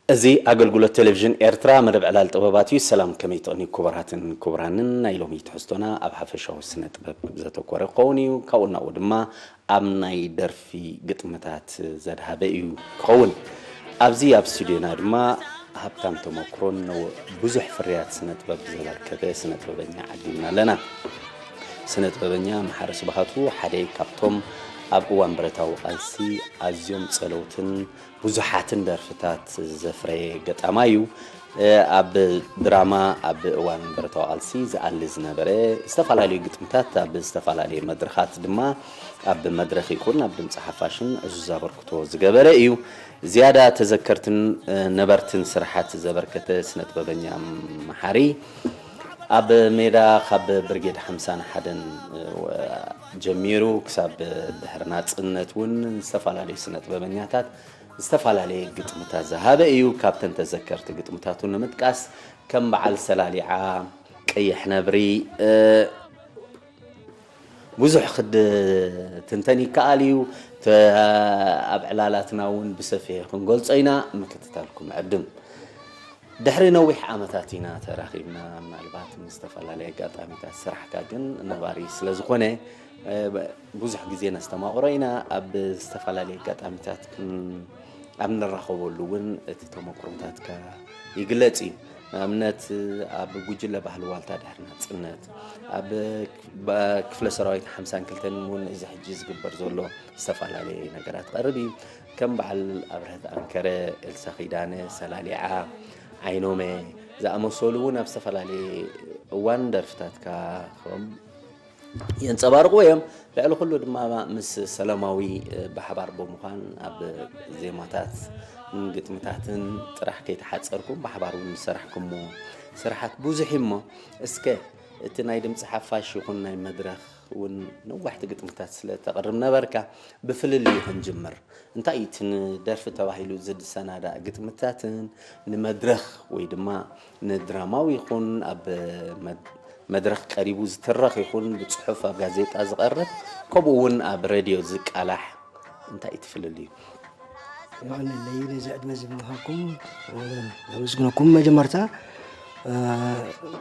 እዚ ኣገልግሎት ቴሌቪዥን ኤርትራ መደብ ዕላል ጥበባት እዩ። ሰላም፣ ከመይ ትቕንዩ ክቡራትን ክቡራንን? ናይ ሎሚ ትሕዝቶና ኣብ ሓፈሻዊ ስነ ጥበብ ዘተኮረ ክኸውን እዩ። ካብኡ ናብኡ ድማ ኣብ ናይ ደርፊ ግጥምታት ዘድሃበ እዩ ክኸውን። ኣብዚ ኣብ ስቱዲዮና ድማ ሃብታም ተመክሮን ነው-፣ ብዙሕ ፍርያት ስነ ጥበብ ዘበርከተ ስነ ጥበበኛ ዓዲምና ኣለና። ስነ ጥበበኛ መሓሪ ስብሃቱ ሓደ ካብቶም ኣብ እዋን ብረታዊ ቃልሲ ኣዝዮም ጸለውትን ብዙሓትን ደርፍታት ዘፍረየ ገጣማይ እዩ። እ፣ ኣብ ድራማ ኣብ እዋን ብረታዊ ቃልሲ ዝኣሊ ዝነበረ ዝተፈላለዩ ግጥምታት ኣብ ዝተፈላለየ መድረኻት ድማ ኣብ መድረኽ ይኹን ኣብ ድምፂ ሓፋሽን ዕዙዝ ኣበርክቶ ዝገበረ እዩ። ዝያዳ ተዘከርትን፣ እ፣ ነበርትን ስራሓት ዘበርከተ ስነ ጥበበኛ መሓሪ ኣብ ሜዳ ካብ ብርጌድ ሓምሳን ሓደን፣ እ፣ ጀሚሩ ክሳብ ድሕሪ ናጽነት እውን ዝተፈላለዩ ስነ ጥበበኛታት ዝተፈላለየ ግጥምታት ዝሃበ እዩ። ካብተን ተዘከርቲ ግጥምታቱ ንምጥቃስ ከም በዓል ሰላሊዓ፣ ቀይሕ ነብሪ፣ እ፣ ብዙሕ ክድ-፣ ትንተን ይከኣል እዩ። ተ-፣ ኣብ ዕላላትና እውን ብሰፊሑ ክንገልጾ ኢና። ምክትታልኩም ዕድም። ድሕሪ ነዊሕ ዓመታት ኢና ተራኺብና። ምናልባት ምስ ዝተፈላለየ ኣጋጣሚታት ስራሕካ ግን ነባሪ ስለ ዝኾነ፣ እ፣ ብዙሕ ግዜ ነስተማቕሮ ኢና። ኣብ ዝተፈላለየ ኣጋጣሚታት ክን-፣ ኣብ ንራኸበሉ እውን እቲ ተመክሮታትካ ይግለጽ እዩ። ንኣብነት፣ ኣብ ጉጅለ ባህሊ ዋልታ ድሕሪ ናጽነት፣ ኣብ ባ-፣ ክፍለ ሰራዊት ሓምሳን ክልተን እውን እዚ ሕጂ ዝግበር ዘሎ ዝተፈላለየ ነገራት ቀርብ እዩ። ከም በዓል ኣብርሀት ኣንከረ፣ ኤልሳ ኪዳነ፣ ሰላሊዓ፣ ዓይኖመ ዝኣመሰሉ እውን ኣብ ዝተፈላለየ እዋን ደርፍታትካ ከም የንጸባርቑ እዮም። ልዕሊ ኩሉ ድማ ምስ ሰላማዊ፣ እ፣ ብሓባር ብምዃን ኣብ ዜማታት፣ ግጥምታትን ጥራሕ ከይተሓጸርኩም ብሓባር እውን ዝሰራሕኩሞ ስራሓት ብዙሕ እዩ እሞ፣ እስከ እቲ ናይ ድምጺ ሓፋሽ ይኹን ናይ መድረኽ እውን ነዋሕቲ ግጥምታት ስለ ተቕርብ ነበርካ፣ ብፍልልዩ ክንጅምር። እንታይ እዩ እቲ ንደርፊ ተባሂሉ ዝሰናዳእ ግጥምታትን ንመድረኽ ወይ ድማ ንድራማዊ ይኹን ኣብ መድ-፣ መድረኽ ቀሪቡ ዝትረኽ ይኹን ብጽሑፍ ኣብ ጋዜጣ ዝቐርብ፣ ከምኡ እውን ኣብ ሬድዮ ዝቃላሕ እንታይ እዩ እቲ ፍልልዩ? የቐንየለይ ነዚ ዕድመ እዚ ብምሃብኩም፣ እ፣ የመስግነኩም። መጀመርታ፣ እ፣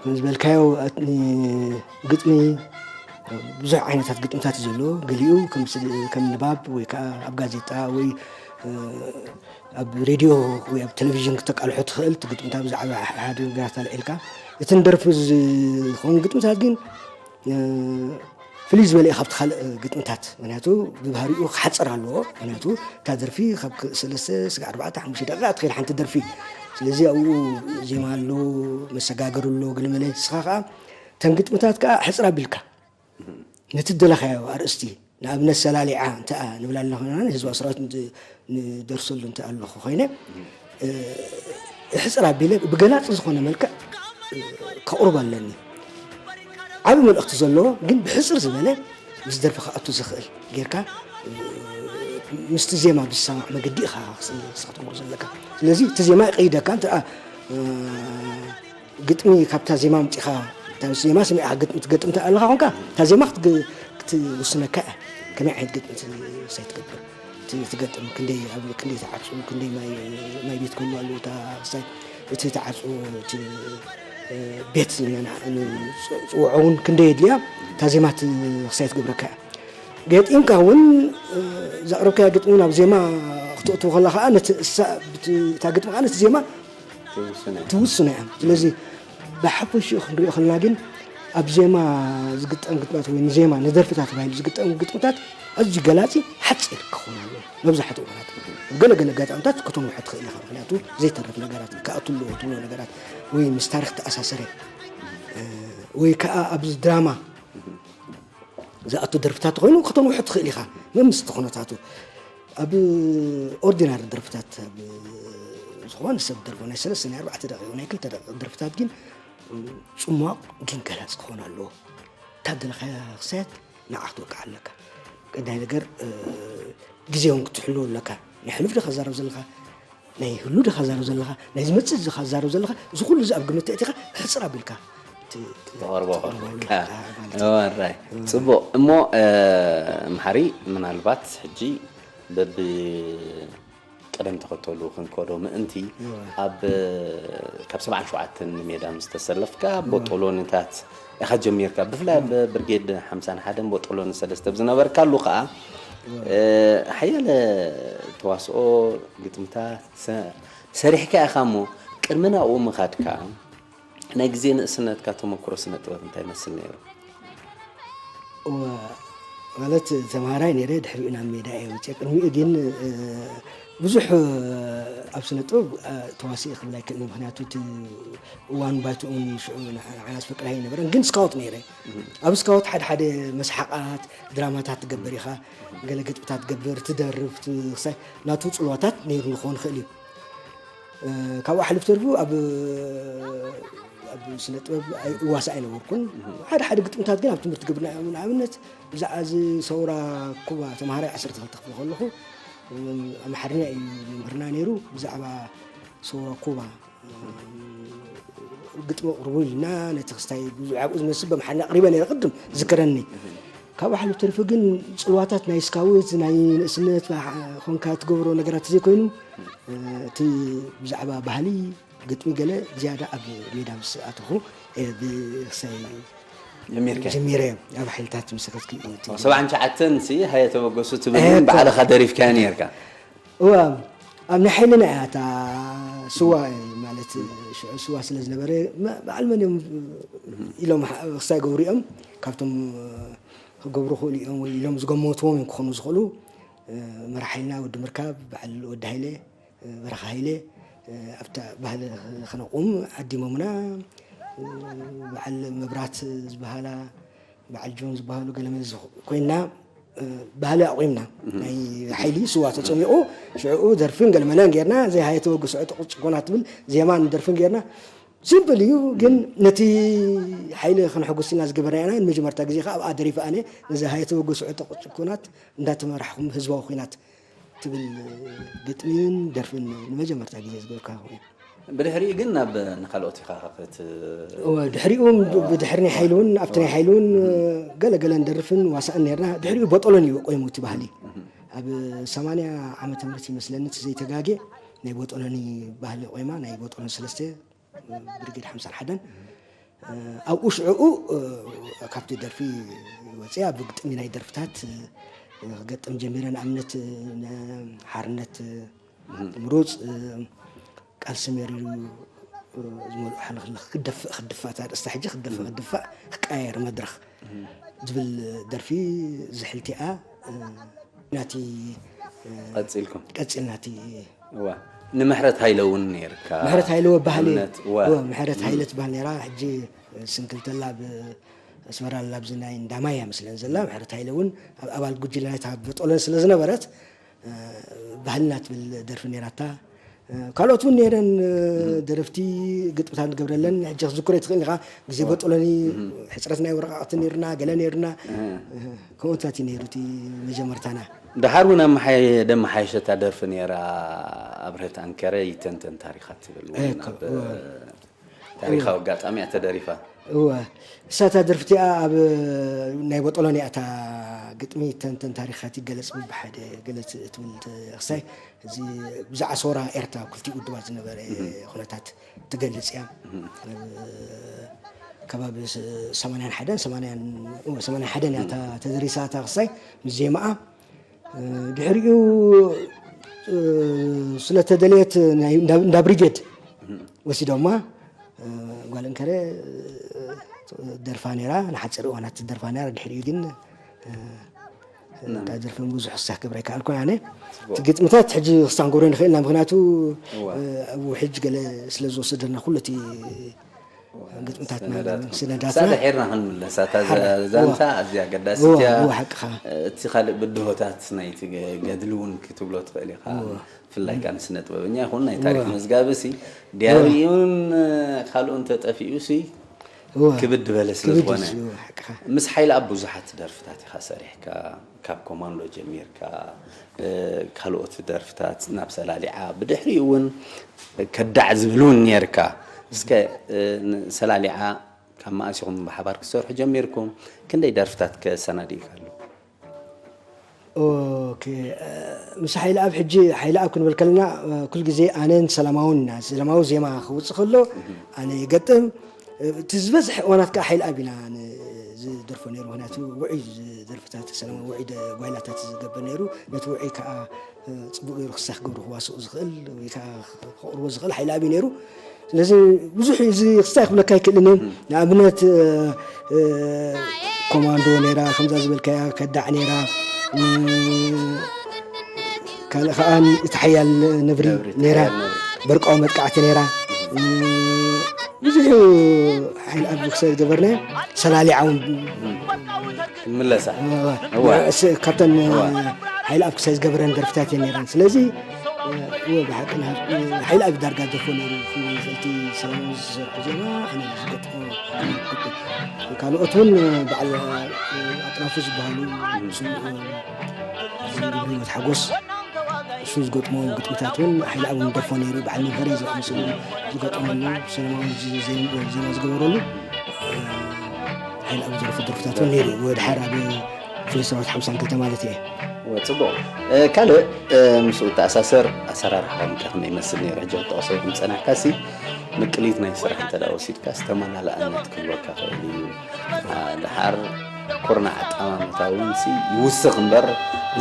ከም ዝበልካዮ፣ ኣት-፣ ኒ-፣ ግጥሚ፣ እ፣ ብዙሕ ዓይነታት ግጥምታት እዩ ዘሎ። ገሊኡ ከም ስድ-፣ ከም ንባብ ወይ ከዓ ኣብ ጋዜጣ ወይ፣ እ፣ ኣብ ሬድዮ ወይ ኣብ ቴሌቪዥን ክተቃልሖ ትኽእል። እቲ ግጥምታት ብዛዕባ ሓደ ነገራት ኣልዒልካ፣ እቲ ንደርፊ ዝኸውን ግጥምታት ግን፣ እ፣ ፍልይ ዝበለ እዩ ካብቲ ካልእ ግጥምታት። ምክንያቱ ብባህሪኡ ክሓጽር ኣለዎ። ምክንያቱ እታ ደርፊ ካብ ክ-፣ ሰለስተ ስጋዕ ኣርባዕተ ሓሙሽተ ደቂቃ ትኽእል ሓንቲ ደርፊ። ስለዚ ኣብኡ ዜማ ኣሎ፣ መሰጋገሪ ኣሎ፣ ገለመለ። ንስኻ ከኣ እተን ግጥምታት ከኣ ሕጽር ኣቢልካ ነቲ ዝደለኻዮ ኣርእስቲ፣ ንኣብነት ሰላሊዓ እንተ ንብል ኣለና ኮይና፣ ንህዝባዊ ስርዓት ንድ-፣ ንደርሰሉ እንተ ኣለኹ ኮይነ፣ እ፣ ሕጽር ኣቢለ ብገላጺ ዝኾነ መልክዕ፣ እ፣ ከቕርቦ ኣለኒ። ዓቢ መልእኽቲ ዘለዎ ግን ብሕጽር ዝበለ ምስ ደርፊ ክኣቱ ዝኽእል ጌርካ፣ እ፣ ምስቲ ዜማ ብዝሰማዕ መገዲ ኢኻ ክስ-፣ ንስኻ ትቕርቦ ዘለካ። ስለዚ እቲ ዜማ ይቐይደካ እንተ፣ እ፣ ግጥሚ ካብታ ዜማ ኣምጺኻ፣ እታ ዜማ ሰሚዕኻ ግጥሚ ትገጥም እንተ ኣለኻ ኾንካ፣ እታ ዜማ ክትግ-፣ ክትውስነካ እያ። ከመይ ዓይነት ግጥሚ ት-፣ ክሳይ ትገብር፣ ት-፣ ትገጥም፣ ክንደይ፣ ኣብ ክንደይ ተዓጽው፣ ክንደይ ማይ፣ ማይ ቤት ክህሉ ኣለዎ፣ እታ ክሳይ፣ እቲ ተዓጽዎ፣ እቲ፣ እ፣ ቤት ን-፣ ን-፣ ጽ-፣ ጽውዖ እውን ክንደይ የድልያ፣ እታ ዜማ ት-፣ ክሳይ ትገብረካ እያ። ገጢምካ እውን፣ እ፣ ዘቕረብካያ ግጥሚ ናብ ዜማ ክተእትዎ ከላ ኸዓ፣ ነቲ እሳ-፣ ብቲ-፣ እታ ግጥሚ ኸዓ ነቲ ዜማ ትውስነ። ትውስኖ እያ። ስለዚ ብሓፈሽኡ ክንሪኦ ከለና ግን ኣብ ዜማ ዝግጠም ግጥማት ወይ ንዜማ ንደርፍታት ተባሂሉ ዝግጠም ግጥምታት ኣዝዩ ገላጺ ሓጺር ክኸውን ኣለዎ። መብዛሕትኡ እዋናት ኣብ ገለ ገለ ኣጋጣሚታት ከተንውሖ ትኽእል ኢኻ። ምኽንያቱ ዘይተርፍ ነገራት ክኣቱ ኣለዎ ትብሎ ነገራት ወይ ምስ ታሪኽ ተኣሳሰረ፣ እ፣ ወይ ከኣ ኣብዚ ድራማ ዝኣቱ ደርፍታት ተኾይኑ ከተንውሖ ትኽእል ኢኻ። መምስቲ ኩነታቱ ኣብ ኦርዲናሪ ደርፍታት፣ ኣብ ዝኾነ ሰብ ደርፎ ናይ ሰለስተ ናይ ኣርባዕተ ደቂቕ ናይ ክልተ ደቂቕ ደርፍታት ግን ጽሟቕ ግን ገላጽ ክኾን ኣለዎ። እታ ደለኻያ ክሳያት ንዓ ክትወቅዓ ኣለካ። ቀዳይ ነገር፣ እ፣ ግዜ እውን ክትሕልዎ ኣለካ። ናይ ሕሉፍ ዲኻ ትዛረብ ዘለኻ? ናይ ህሉ ዲኻ ትዛረብ ዘለኻ? ናይ ዝመጽእ ዲኻ ትዛረብ ዘለኻ? እዚ ኩሉ እዚ ኣብ ግምት ኣእቲኻ ሕጽር ኣቢልካ ት-፣ ት-፣ ተቕርቦ ትቕርቦ ኣለካ ማለት እዩ። ኣዎ፣ ራይ። ጽቡቕ። እሞ፣ እ፣ መሓሪ፣ ምናልባት ሕጂ በብ-፣ ቅደም ተኸተሉ ክንከዶ ምእንቲ፣ ኣብ፣ ካብ ሰብዓን ሸውዓተን ንሜዳ ምስ ተሰለፍካ፣ ቦጦሎኒታት ኢኻ ጀሚርካ። ብፍላይ ኣብ ብርጌድ ሓምሳን ሓደን ቦጦሎኒ ሰለስተ ኣብ ዝነበርካሉ ከኣ፣ እ፣ ሓያለ ተዋስኦ፣ ግጥምታት ሰ-፣ ሰሪሕካ ኢኻ እሞ፣ ቅድሚ ናብኡ ምኻድካ፣ ናይ ግዜ ንእስነትካ ተመክሮ ስነ ጥበብ እንታይ ይመስል ነይሩ? እወ፣ ማለት ተምሃራይ ነይረ፣ ድሕሪኡ ናብ ሜዳ እየ ወፂአ። ቅድሚኡ ግን፣ እ፣ ብዙሕ፣ እ፣ ኣብ ስነ ጥበብ፣ እ፣ ተዋሲእ ክብል ኣይክእልን፣ ምክንያቱ እቲ እዋን ባይትኡን ሽዑ ንዓ-፣ ንዓና ዝፈቅድ ኣይነበረን። ግን ስካውት ነይረ። ኣብ ስካውት ሓደ ሓደ መስሓቃት ድራማታት ትገብር ኢኻ፣ ገለ ግጥምታት ትገብር፣ ትደርፍ፣ ት-፣ ክሳይ ናቱ ፅልዋታት ነይሩ ንክኸውን ይኽእል እዩ። እ፣ ካብኡ ሓሊፍ ተርፉ ኣብ፣ ኣብ ስነ ጥበብ ኣይ-፣ እዋሳእ ኣይነበርኩን። ሓደ ሓደ ግጥምታት ግን ኣብ ትምህርቲ ገብርና እዮም። ንኣብነት ብዛዕባ እዚ ሰውራ ኩባ ተምሃራይ ዓሰርተ ክልተ ክፍሊ ከለኹ፣ እ፣ ኣምሓርኛ እዩ መምህርና ነይሩ። ብዛዕባ ሰውራ ኩባ፣ እ፣ ግጥሚ ኣቕርቡ ኢልና ነቲ ክስታይ ብዙሕ ኣብኡ ዝመስል በምሓርኛ ኣቕሪበ ነይረ ቅድም ዝከረኒ። ካብኡ ሓሊፍ ተሪፉ ግን ጽልዋታት ናይ ስካውት፣ ናይ ንእስነት፣ ኾንካ ትገብሮ ነገራት ዘይኮይኑ፣ እ፣ እቲ ብዛዕባ ባህሊ፣ ግጥሚ ገለ ዝያዳ ኣብ ሜዳ ምስ ኣተኹ፣ እ፣ ብክሳይ ጀሚርካ? ጀሚረ ኣብ ሓይልታት ምስ ከትኪ። ሰብዓን ትሽዓተን ሲ ሃየ ተበገሱ ትብል ግን ባዕልኻ ደሪፍካዮ ነይርካ? እዋ፣ ኣብ ናይ ሓይልና እያ እታ ስዋ ማለት ሽዑ ስዋ ስለ ዝነበረ፣ መ-፣ በዓል መን እዮም ኢሎም ሓ-፣ ክሳይ ገብሩ እዮም ካብቶም ክገብሩ ክእሉ እዮም ወይ ኢሎም ዝገመትዎም እዮም ክኾኑ ዝኽእሉ። እ፣ መራሕ ሓይልና ወዲ ምርካብ፣ በዓል ወዲ ሃይለ፣ እ፣ በረኻ ሃይለ፣ እ፣ ኣብታ ባህሊ ክነቑም ዓዲሞምና። እ፣ በዓል መብራት ዝበሃላ፣ በዓል ጆን ዝበሃሉ ገለመለ ዝኽ-፣ ኮይና፣ እ፣ ባህሊ ኣቑምና። ናይ ሓይሊ ስዋ ተጸሚቑ፣ ሽዕኡ ደርፍን ገለመለን ጌርና፣ ዘይ ሃየ ተበግሶ ዕጡቕ ጭቆና ትብል ዜማን ደርፍን ጌርና። ሲምፕል እዩ፣ ግን ነቲ ሓይሊ ከነሐጉስ ኢልና ዝገበርና ኢና። ንመጀመርታ ግዜ ከኣ ኣብኣ ደሪፈ ኣነ፣ ነዚ ሃየ ተበግሶ ዕጡቕ ጭቆናት እንዳተመራሕኹም ህዝባዊ ኲናት ትብል ግጥሚን ደርፍን ንመጀመርታ ግዜ ዝገበርካ ኮይኑ። ብድሕሪኡ ግን ናብ ንኻልኦት ኢኻ ክት-፣ እወ፣ ድሕሪኡ ብ-፣ ብድሕሪ ናይ ሓይሊ እውን፣ ኣብቲ ናይ ሓይሊ እውን ገለ ገለ ንደርፍን ዋሳእን ነርና። ድሕሪኡ ቦጦሎኒ እዩ ቆይሙ እቲ ባህሊ። ኣብ ሰማንያ ዓመተ ምህረት ይመስለኒ እቲ ዘይተጋጌ ናይ ቦጦሎኒ ባህሊ ቆይማ፣ ናይ ቦጦሎኒ ሰለስተ ብርጌድ ሓምሳን ሓደን። ኣብኡ ሽዕኡ፣ እ፣ ካብቲ ደርፊ ወፂኣ ብግጥሚ ናይ ደርፍታት፣ እ፣ ክገጥም ጀሚረ። ንኣብነት፣ እ፣ ን-፣ ሓርነት፣ እ፣ ምሩፅ፣ እ፣ ቃልሲ መሪሩ፣ እ፣ ዝመልኡ ሓለኽለኽ ክደፍእ ክድፋእ፣ እታ ርእስታ ሕጂ ክደፍእ ክድፋእ ክቀያየር መድረኽ ዝብል ደርፊ ዝሕልቲኣ፣ እ፣ ናቲ፣ እ፣ ቀፂልኩም? ቀፂል ናቲ እዋ። ንምሕረት ሃይለ እውን ነይርካ? ምሕረት ሃይለ ወ ባህሊ እምነት፣ እዋ። ወ ምሕረት ሃይለ ትበሃል ነይራ። ሕጂ ስንክልተላ ኣብ ኣስመራ ኣላ፣ ኣብዚ ናይ እንዳማያ መስለን ዘላ። ምሕረት ሃይለ እውን ኣብ ኣባል ጉጅለ ናይታ ቦጦሎኒ ስለ ዝነበረት፣ እ፣ ባህልና ትብል ደርፊ ነይራታ። እ፣ ካልኦት እውን ነይረን፣ እ፣ ደረፍቲ ግጥምታት ንገብረለን። ሕጂ ክትዝክሮ ትኽእል ኢኻ። ግዜ ቦጦሎኒ ሕፅረት ናይ ወረቃቕቲ ነይሩና፣ ገለ ነይሩና። እ፣ ከምኡታት እዩ ነይሩ እቲ መጀመርታና። ደሓር እውን ኣመሓየ-፣ ደመሓየሸታ ደርፊ ነይራ፣ ኣብርሀት ኣንከረ ይተንተን ታሪኻ ትብል እውን እኮ፣ ኣብ እወ። ታሪኻዊ ኣጋጣሚ እያ ተደሪፋ። እወ፣ እሳታ ደርፊ እቲኣ ኣብ ናይ ቦጦሎኒ እያ እታ ግጥሚ ተንተን ታሪኻት ይገለጽ ብሓደ ገለጽ እትብል ተ-፣ ክሳይ እዚ ብዛዕባ ሰውራ ኤርትራ ኣብ ክልቲኡ ውድባት ዝነበረ ኩነታት ትገልጽ እያ። ኣብ ከባቢ ስ-፣ ሰማንያን ሓደን፣ ሰማንያን፣ እወ፣ ሰማንያን ሓደን እያ እታ ተደሪሳ እታ ክሳይ ምስ ዜማኣ። እ፣ ድሕሪኡ፣ እ፣ ስለተደለየት ናይ እንዳ፣ እንዳ ብሪጌድ ወሲዶማ። እ፣ ጓል እንከረ፣ እ፣ ደርፋ ነይራ፣ ንሓፂር እዋናት ደርፋ ነይራ። ድሕሪኡ ግን፣ እ፣ እታ ደርፊ ብዙሕ ክሳክ ክገብረ ኣይከኣልኩን ኣነ። እቲ ግጥምታት ሕጂ ክሳንጎሮ ንኽእል ኢና፣ ምክንያቱ፣ እዋ። እ፣ ኣብ ውሕጅ ገለ ስለ ዝወሰደና ኩሉ እቲ ግጥምታትና፣ ሰነዳት። ሰነዳትና። ሳለ ሒርና ክንምለሳ፣ እታ ሓራ። ዛንታ እዋ። ኣዝያ ኣገዳሲ እዋ፣ እያ። እዋ፣ ሓቅኻ። እቲ ካልእ ብድሆታት ናይቲ ገ-፣ ገድሊ እውን ክትብሎ ትኽእል ኢኻ። እዋ። ብፍላይ ከኣ ንስነ ጥበበኛ ይኹን ናይ ታሪኽ እዋ። መዝጋቢ ሲ፣ ድያሪኡን ካልኡን ተጠፊኡ ሲ፣ እዋ። ክብድ በለ ስለ ክብድ ዝኾነ። እዩ፣ እዋ፣ ሓቅኻ። ምስ ሓይሊ ኣብ ብዙሓት ደርፍታት ኢኻ ሰሪሕካ፣ ካብ ኮማንዶ ጀሚርካ፣ እ፣ ካልኦት ደርፍታት ናብ ሰላሊዓ፣ ብድሕሪኡ እውን ከዳዕ ዝብል እውን ነይርካ። እስከ፣ እ፣ ን-፣ ሰላሊዓ ካብ መኣስ ኢኹም ብሓባር ክትሰርሑ ጀሚርኩም? ክንደይ ደርፍታት ከ ኣሰናዲእካ ኣሎ? ኦኬ፣ እ፣ ምስ ሓይለኣብ ሕጂ፣ ሓይለኣብ ክንብል ከለና፣ እ፣ ኩል ግዜ ኣነን ሰላማውን ኢና። ሰላማዊ ዜማ ክውጽእ ከሎ ኣነ ይገጥም። እ፣ እቲ ዝበዝሕ እዋናት ከኣ ሓይለኣብ ኢና ን-፣ ዝደርፎ ነይሩ። ምኽንያቱ ውዑይ ደርፍታት፣ ሰላማዊ ውዑይ ደ-፣ ጓይላታት ዝገብር ነይሩ። ነቲ ውዑይ ከኣ፣ እ፣ ጽቡቕ ገይሩ ክሳኽ ክገብሩ ክዋስኡ ዝኽእል ወይ ከኣ ከቕርቦ ዝኽእል ሓይለኣብ እዩ ነይሩ። ስለዚ ብዙሕ እዚ ክስታይ ክብለካ ኣይክእልን እየ። ንኣብነት፣ እ፣ እ፣ ኮማንዶ ነይራ፣ ከምዛ ዝበልካያ ከዳዕ ነይራ። እም፣ ካልእ ከኣ እቲ ሓያል ነብሪ ነብሪ፣ ነይራ። ሓያል ነብሪ። በርቃዊ መጥቃዕቲ ነይራ። እም፣ ብዙሕ ሓይለኣብ ክሳይ ዝገበርናዮ፣ ሰላሊዓ እውን ክንምለሳ። እዋ፣ እዋ። እዋ። ስ-፣ ካብተን፣ እዋ። ሓይለኣብ ክሳይ ዝገበረን ደርፍታት እየን ነይረን። ስለዚ፣ እወ፣ ብሓቂ ንሃብ-፣ ሓይለኣብ ዳርጋ ደርፎ ነይሩ። እቲ ሰላማዊ ዝሰርሖ ዜማ ኣነ ዝገጥሞ። ካልኦት እውን በዓል ኣጥናፉ ዝበሃሉ፣ ስም-፣ ገብረህይወት ሓጎስ፣ እሱ ዝገጥሞ ግጥምታት እውን ሓይለኣብ እውን ደርፎ ነይሩ። በዓል መምሃሪ ዝኣመሰሉ ዝገጠመሉ፣ ሰላማዊ ዜ-፣ ዜማ ዝገበረሉ፣ ሓይለኣብ ዝደርፎ ደርፍታት እውን ነይሩ። ወድሓር ኣብ ፍሉይ ሰራዊት ሓምሳን ክልተ ማለት እየ። እወ፣ ጽቡቕ። እ፣ ካልእ፣ እ፣ ምስኡ እተኣሳሰር ኣሰራርሓኹም ከ ከመይ ይመስል ነይሩ? ሕጂ ክትጠቕሶ ከም ጸናሕካሲ፣ ምቅሊት ናይ ስራሕ እንተ ደኣ ወሲድካስ፣ ተመላላእነት ክህልወካ ክእል እዩ። ኣ፣ ደሓር ኩርናዕ ኣጠማምታ እውን ሲ ይውስኽ እምበር፣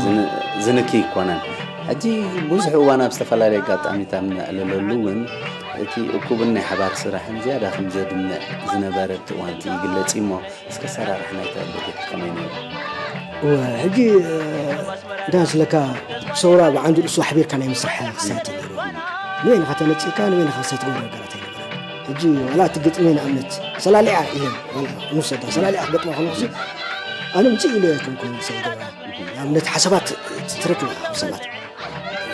ዝን-፣ ዝንኪ ኣይኮነን። ሕጂ ብዙሕ እዋን ኣብ ዝተፈላለየ ኣጋጣሚታት እነዕልለሉ እውን፣ እቲ እኩብን ናይ ሓባር ስራሕን ዝያዳ ከም ዘድምዕ ዝነበረ ኣብቲ እዋን እቲ ይግለጽ እዩ እሞ፣ እስከ ኣሰራርሓ ናይታ በጀት ከመይ ነይሩ? እወ፣ ሕጂ፣ እ፣ እንታይ መስለካ፣ ሰውራ ብዓንዱ ርእሱ ኣሕቢርካ ናይ ምስራሕ ክሳየት ነይሩ። ንበይንኻ ተነጺእካ፣ ንበይንኻ ክሳይ ትገብሮ ነገራት ኣይነበረን። ሕጂ፣ ዋላ እቲ ግጥሚ ንኣብነት፣ ሰላሊዓ ኢለ፣ ዋላ ንውሰዳ፣ ሰላሊዓ ክገጥማ ከለኹሲ፣ ኣነ ምጽእ ኢለ ኣይኮንኩን ክሳይ ይገብራ። ንኣብነት፣ ሓሳባት ትረክብ ኢኻ ካብ ሰባት።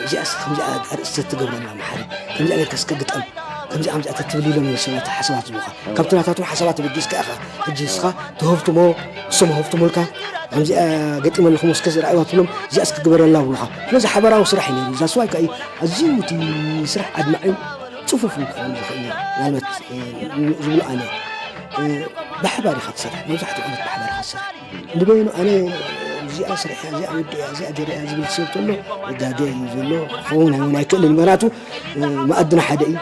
እዚኣስ ከምዚኣ ኣርእስቲ ትገብረላ መሓሪ፣ ከምዚኣ ጌርካ እስከ ግጠም፣ ከምዚኣ ከምዚኣ ተትብል ኢሎም እዮም ሰባት ሓሳባት ዝህቡኻ። ካብቲ ናታቶም ሓሳባት በጊስካ ኢኻ ሕጂ ንስኻ ትሀብትሞ፣ እሶም ይሀብትሙልካ፣ ከምዚኣ ገጢመ ኣለኹ እስከ ዝረኣይዋ ትብሎም፣ እዚኣ እስከ ግበረላ ይብሉኻ። ስለዚ ሓባራዊ ስራሕ እዩ ነይሩ። እዛ ስዋይ ከኣ እዩ ኣዝዩ እቲ ስራሕ ኣድማዒ ጽፉፍ ክኸውን ዝኽእል ነይሩ። ምናልባት፣ እ፣ ዝብሎ ኣነ፣ እ፣ ብሓባር ኢኻ ትሰርሕ፣ መብዛሕትኡ ዓመት ብሓባር ኢኻ ትሰርሕ። ንበይኑ ኣነ እዚኣ ስርሕያ፣ እዚኣ ወዲያ፣ እዚኣ ገይረያ ዝብል ሰብ ተሎ፣ ጋገ እዩ ዘሎ፣ ክኸውን እውን ኣይክእልን። ምኽንያቱ፣ እ፣ መኣድና ሓደ እዩ፣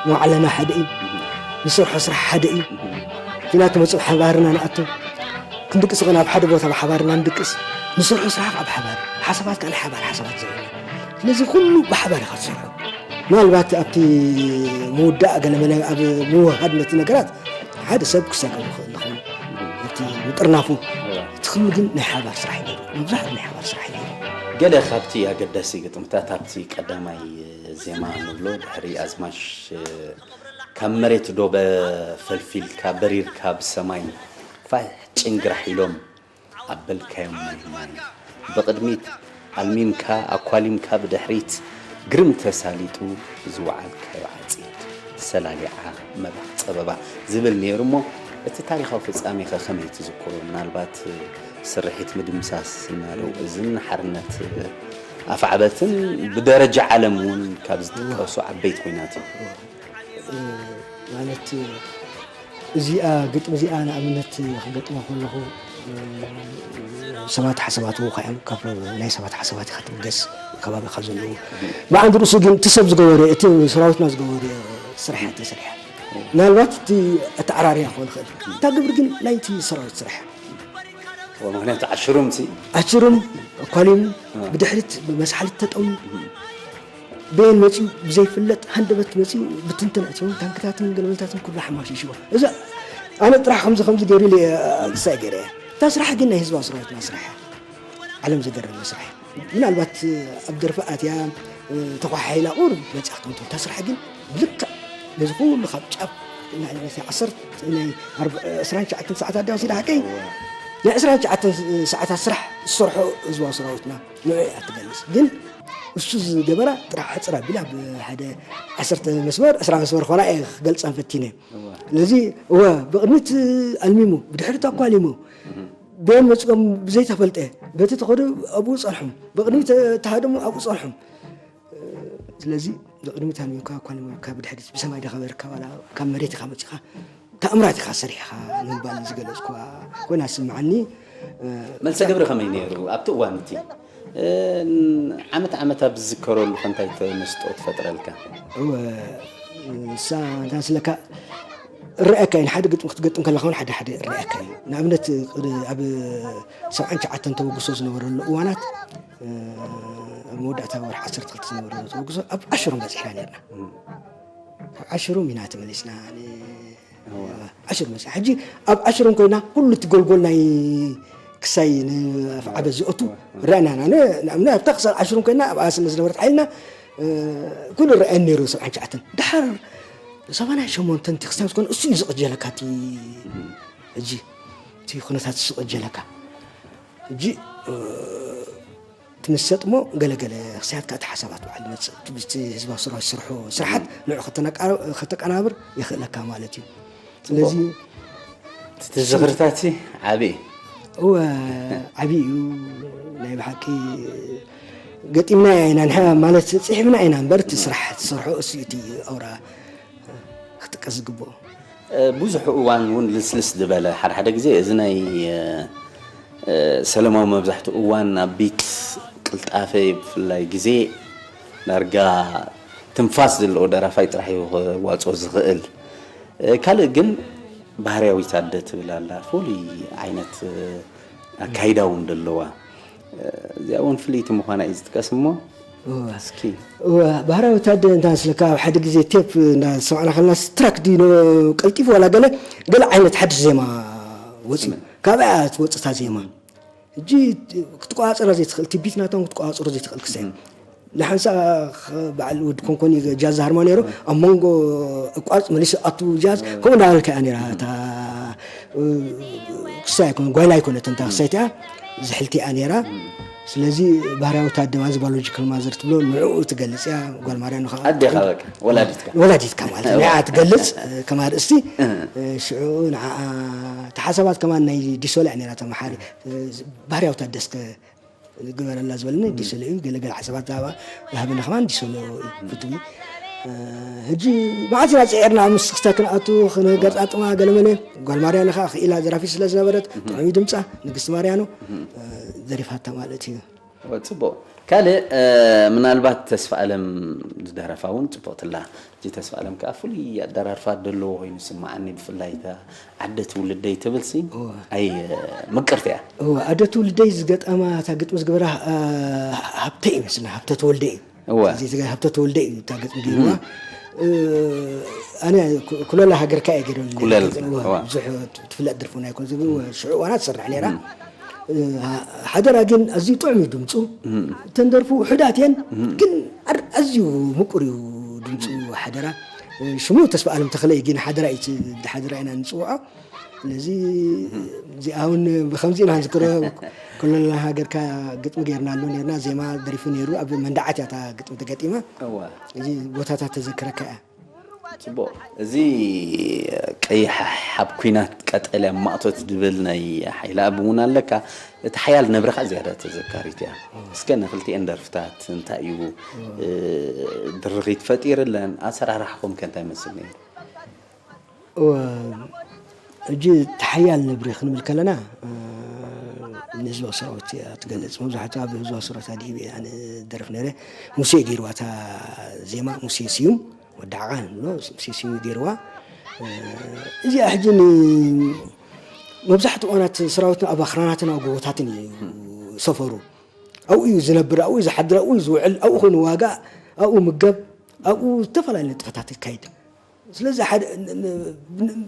መዋዕለና ሓደ እዩ፣ ንሰርሖ ስራሕ ሓደ እዩ። ኲናት መጽእ ብሓባርና ንኣቱ፣ ክንድቅስ ኸና ኣብ ሓደ ቦታ ብሓባርና ንድቅስ፣ ንሰርሖ ስራሕ ኣብ ሓባር፣ ሓሳባት ከኣ ናይ ሓባር ሓሳባት ዘለና። ስለዚ ኩሉ ብሓባር ኢኻ ትሰርሖ። ምናልባት ኣብቲ ምውዳእ ገለ መለ ኣብ ምውሃድ ነቲ ነገራት ሓደ ሰብ ክሳገር ይኽእል ይኸውን። እቲ ምጥርናፉ፣ እዋ። እቲ ኩሉ ግን ናይ ሓባር ስራሕ እዩ ነይሩ። መብዛሕትኡ ናይ ሓባር ስራሕ እዩ ነይሩ። ገለ ካብቲ ኣገዳሲ ግጥምታት ኣብቲ ቀዳማይ ዜማ ንብሎ፣ ድሕሪ ኣዝማች ካብ መሬት ዶበ ፈልፊልካ በሪርካ ብሰማይ ፋሕ ጭንግራሕ ኢሎም ኣበልካዮም ማይ ማይ። ብቕድሚት ኣልሚምካ ኣኳሊምካ ብድሕሪት ግርም ተሳሊጡ ዝወዓልካዮ ዓጺድ ሰላሊዓ መባእ ጸበባ ዝብል ነይሩ እሞ፣ እቲ ታሪኻዊ ፍጻሜኸ ከመይ ትዝክሮ? ምናልባት ስርሒት ምድምሳስ እናለው እዝን ሓርነት ኣፍዓበትን ብደረጃ ዓለም እውን ካብ ዝጥቀሱ ዓበይቲ ኲናት እዩ። ማለት እዚኣ ግጥሚ እዚኣ ንኣብነት ክገጥማ ከለኹ፣ ሰባት ሓሳባት ውካ እዮም። ካብ ናይ ሰባት ሓሳባት ኢኻ ትብገስ፣ ከባቢኻ ዘለዉ። ብዓንዲ ርእሱ ግን እቲ ሰብ ዝገበረ፣ እቲ ሰራዊትና ዝገበረ ስራሕ እያ ተሰሪሓ። ምናልባት እቲ ኣተዓራርያ ክኸውን ይኽእል። እታ ግብሪ ግን ናይቲ ሰራዊት ስራሕ እያ። ምኽንያቱ ዓሽሩም ሲ ኣሽሩም፣ ኣኳሊሙ፣ እ። ብድሕሪት ብመስሓሊት ተጠሙ። በየን መጺኡ ብዘይፍለጥ ሃንደበት መጺኡ ብትንትን ኣእትዮም፣ ታንክታትን ገለመለታትን ኩሉ ሓማሺሽዎ። እዚ ኣነ ጥራሕ ከምዚ ከምዚ ገይሩ ኢለ ክሳይ ገይረ እየ። እታ ስራሕ ግን ናይ ህዝባዊ ሰራዊትና ስራሕ እያ። ዓለም ዘገረመ ስራሕ እዩ። ምናልባት ኣብ ደርፊ ኣትያ፣ ተኳሓሒላ ቁሩብ መጺኣ ክትኮን ትኽእል። እታ ስራሕ ግን ብልክዕ ነዚ ኩሉ ካብ ጫፍ ናይ ዓሰርተ፣ ናይ ኣርባ፣ ዕስራን ትሽዓተን ሰዓታት ድያ ወሲዳ ሓቀይ? ናይ ዕስራን ትሽዓተን ሰዓታት ስራሕ ዝሰርሖ ህዝባዊ ሰራዊትና ንዑ እያ ትገልጽ። ግን እሱ ዝገበራ ጥራሕ ሕጽር ኣቢላ ብሓደ ዓሰርተ መስመር፣ ዕስራ መስመር ኾና እየ ክገልጸን ፈቲነ። እዋ። ስለዚ፣ እወ፣ ብቕድሚት ኣልሚሙ፣ ብድሕሪት ኣኳሊሙ፣ እህ። በየን መጺኦም ብዘይተፈልጠ፣ በቲ ተኸዱ ኣብኡ ጸንሖም፣ ብቕድሚት ተሃደሙ ኣብኡ ጸንሖም። ስለዚ፣ ብቕድሚት ኣልሚምካ ኣኳሊምካ ብድሕሪት ብሰማይ ዲኻ በርካ ዋላ ካብ መሬት ኢኻ መጺኻ፣ ተኣምራት ኢኻ ሰሪሕኻ ንምባል ዝገለጽኩዋ ኮይና ትስምዓኒ። መልሰ ግብሪ ከመይ ነይሩ ኣብቲ እዋን እቲ? ዓመት ዓመት ኣብ ዝዝከረሉ ከ እንታይ ተመስጦ ትፈጥረልካ? እወ፣ ንሳ እንታይ ስለካ እረኣካ እዩ። ንሓደ ግጥሚ ክትገጥም ከለኻ እውን ሓደ ሓደ እረኣካ እዩ። ንኣብነት፣ ኣብ ሰብዓን ትሽዓተን ተበግሶ ዝነበረሉ እዋናት፣ ኣብ መወዳእታ ወርሒ ዓሰርተ ክልተ ዝነበረሉ ተበግሶ ኣብ ዓሽሮም በፂሕና ነርና። ካብ ዓሽሮም ኢና ተመሊስና። ዓሽር መፅኣ። ሕጂ ኣብ ዓሽሮም ኮይና ኩሉ እቲ ጎልጎል ናይ ክሳይ ንኣፍዓበት ዝኣቱ ረኣና ኢና። ንኣብነት ኣብታ ክሳብ ዓሽሮም ኮይና ኣብኣ ስለ ዝነበረት ሓይልና ኩሉ ረኣየን ነይሩ። ሰብዓን ትሽዓተን ድሓር ሰማንያን ሸሞንተን እቲ ክሳብ ዝኾነ እሱ እዩ ዝቕጀለካ። እቲ ሕጂ እቲ ኩነታት እሱ ዝቕጀለካ። ሕጂ ትምሰጥ እሞ ገለገለ ክሳያት ከኣ እቲ ሓሳባት ባዕሉ ይመጽእ። እቲ ህዝባዊ ስራሕ ዝሰርሖ ስራሓት ንዑ ከተቀናብር የኽእለካ ማለት እዩ። ስለዚ እቲ ዝኽርታት ዓብዪ እወ ዓብዪ እዩ። ናይ ብሓቂ ገጢምና ኢና ንሕና ማለት ጽሒፍና ኢና እምበር እቲ ስራሕ ትሰርሖ እሱ እቲ ኣውራ ክጥቀስ ዝግብኦ። ብዙሕ እዋን እውን ልስልስ ዝበለ ሓደ ሓደ ግዜ እዚ ናይ ሰለማዊ መብዛሕትኡ እዋን ኣብ ቢት ቅልጣፈ ብፍላይ ግዜ ዳርጋ ትንፋስ ዘለዎ ደራፋይ ጥራሕ እዩ ክዋፅኦ ዝኽእል። ካልእ ግን ባህርያዊት ኣደ ትብል ኣላ፣ ፍሉይ ዓይነት ኣካይዳ እውን ዘለዋ። እዚኣ እውን ፍልይቲ ምዃና እዩ ዝጥቀስ እሞ እስኪ ባህርያዊት ኣደ እንታ ስልካ ኣብ ሓደ ግዜ ቴፕ እንዳሰማዕና ከለና ትራክ ድዩ ቀልጢፉ ዋላ ገለ ገለ ዓይነት ሓድሽ ዜማ ወፂኡ ካብኣ ትወፅታ ዜማ ሕጂ ክትቆፃፀራ ዘይትኽእል ትቢት ናቶም ክትቆፃፀሮ ዘይትኽእል ክሳይ ንሓንሳ በዓል ወዲ ኮንኮኒ ጃዝ ሃርማ ነይሩ ኣብ መንጎ እቋርፅ መሊሱ ኣቱ ጃዝ ከምኡ እንዳበልካ እያ ነይራ እታ ክሳይ ኣይኮነ ጓይላ ኣይኮነትን እታ ክሳይት እያ ዝሕልቲ እያ ነይራ ስለዚ ባህርያዊ ታደማ እዚ ባዮሎጂካል ማዘር ትብሎ ንዕኡ ትገልፅ እያ ጓል ማርያ ንኻ ኣዴኻ በቃ ወላዲትካ ወላዲትካ ማለት እያ ንዓ ትገልፅ ከማ ርእስቲ ሽዑ ንዓ ተሓሳባት ከማን ናይ ዲሶላ እያ ነይራ ተመሓሪ ባህርያዊ ታደስከ ግበረላ ዝበለኒ ዲሶላ እዩ ገለገለ ሓሳባት ዛባ ዝሃበኒ ከማን ዲሶላ እዩ ፍትዊ ሕጂ መዓት ኢና ፅዒርና ምስ ክስታ ክንኣቱ ክንገጣጥማ ገለመለ ጓል ማርያ ንኻ ክኢላ ዘራፊ ስለ ዝነበረት ጥዑም ድምፃ ንግስቲ ማርያኖ ዘሪፋታ ማለት እዩ ፅቡቅ ካልእ ምናልባት ተስፋ ኣለም ዝደረፋ እውን ፅቡቅ ትላ እዚ ተስፋ ኣለም ከዓ ፍሉይ ኣደራርፋ ዘለዎ ኮይኑ ስማዓኒ ብፍላይ እታ ዓደ ትውልደይ ትብል ሲ ኣይ ምቅርቲ እያ ዓደ ትውልደይ ዝገጠማ እታ ግጥሚ ዝገበራ ሃብተ ይመስልና ሃብተ ተወልደ እዩ ሃብተ ተወልደ እዩ እታ ግጥሚ ገይርዋ ኣነ ኩለላ ሃገርካ እየ ገይረሉ ብዙሕ ትፍለጥ ደርፊ ናይ ኮን ዝብል ሽዑ ዋና ትሰርሕ ነራ ሓደራ ግን ኣዝዩ ጥዑም እዩ ድምፁ እተን ደርፉ ውሑዳት እየን ግን ኣዝዩ ምቁር እዩ ድምፁ ሓደራ ሽሙ ተስፋ ኣለም ተኽለ እዩ ግን ሓደራ እዩ ሓደራ ኢና ንፅውዖ ስለዚ እዚኣ እውን ብከምዚ ኢና ንዝክሮ ኩለና ሃገርካ ግጥሚ ገይርናሉ ነርና ዜማ ደሪፉ ነይሩ ኣብ መንዳዓት እያ እታ ግጥሚ ተገጢማ እዚ ቦታታት ተዘክረካ እያ ፅቡቕ እዚ ቀይሕ ሓብ ኩናት ቀጠልያ ማእቶት ዝብል ናይ ሓይለ ኣብ እውን ኣለካ እቲ ሓያል ነብርኻ ዝያዳ ተዘካሪት እያ እስከ ንክልቲኤን ደርፍታት እንታይ እዩ ድርኺት ፈጢርለን ኣሰራርሓኹም ከ እንታይ መስል ነይሩ ሕጂ ተሓያል ነብሪ ክንብል ከለና ንህዝባዊ ሰራዊት እያ ትገልፅ መብዛሕትኡ ኣብ ህዝባዊ ሰራዊት ኣድሂበ ኣነ ደርፍ ነረ ሙሴ ገይርዋ እታ ዜማ ሙሴ ስዩም ወዲ ዓቃ ንብሎ ሙሴ ስዩም ገይርዋ እዚኣ ሕጂ መብዛሕትኡ እዋናት ሰራዊትና ኣብ ኣኽራናትን ኣብ ጎቦታትን እዩ ሰፈሩ ኣብኡ እዩ ዝነብር ኣብኡ እዩ ዝሓድር ኣብኡ እዩ ዝውዕል ኣብኡ ኮይኑ ዋጋ ኣብኡ ምገብ ኣብኡ ዝተፈላለዩ ንጥፈታት ይካይድ ስለዚ ሓደ